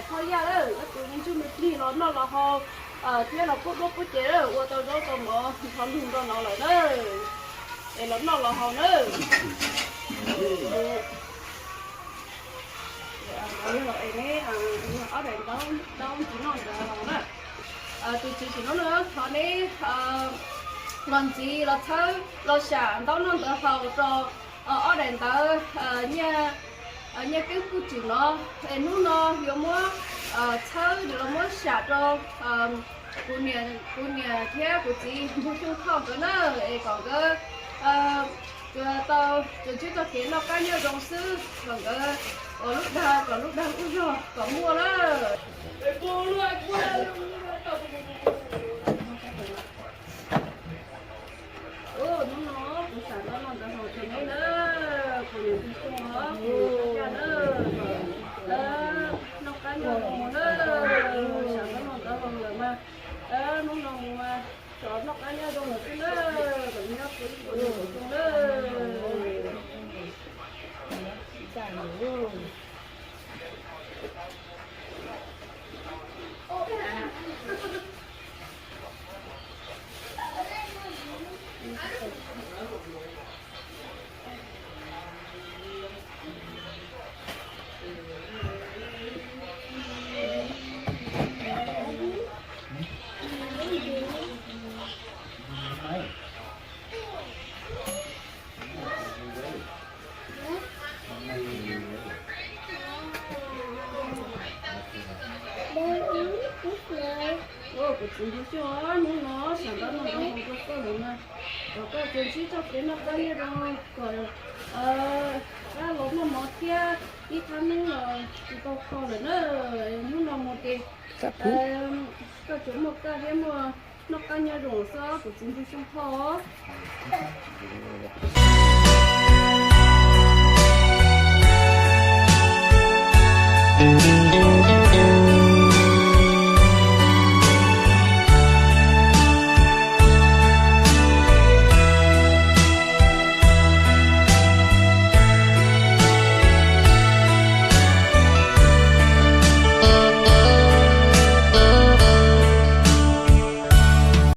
Thoj Yaj lawm, wb tus me ntsuj me plig los noj los haus thiab los pub duab pub cev lawm, ua tau zaub tau mov nrov lug nrog no lawm na. Es los noj los haus na. Ob daim ntaub ntxiv noj ntawd haus na. Tus tswv sim no no thov neb los ntxiv los txhawb los sam ntaub noj ntawd haus rau ob daim ntawv nyiaj keeb kuj tswm no. Es hnub no yuav muab txhawb yuav los muab sam rau kuv niam thiab kuv txiv Npug Xyooj Thoj nkawd na, es kom nkawd tsuas tau tsuas ntsib txoj kev noj qab nyob zoo xwb, kom nkawd ua lub dag kom lub dag lub zog kom muaj lawm. Hnub no kuv sam ntaub noj ntawd haus rau neb na, kuv niam Npug Xyooj os, kuv Thoj Yaj na, kom noj qab nyob zoo na, sam ntaub noj ntawd haus lawm mas, hnub no mus mas kom noj qab nyob zoo lawm xwb na, kom nyob kuv ib puas niam Npug Xyooj na. Kuv txiv Npug Xyooj, hnub no sam ntaub noj ntawd haus rau koj lawm mas, kom koj tsuas ntsib txoj kev noj qab nyob zoo, kom koj los noj mov thiab ib thaj neeb los tsis tau kho lawm na. Hnub no mus ces koj tsuas muaj koj thiab muaj noj qab nyob zoo xwb, kuv txiv Npug Xyooj Thoj.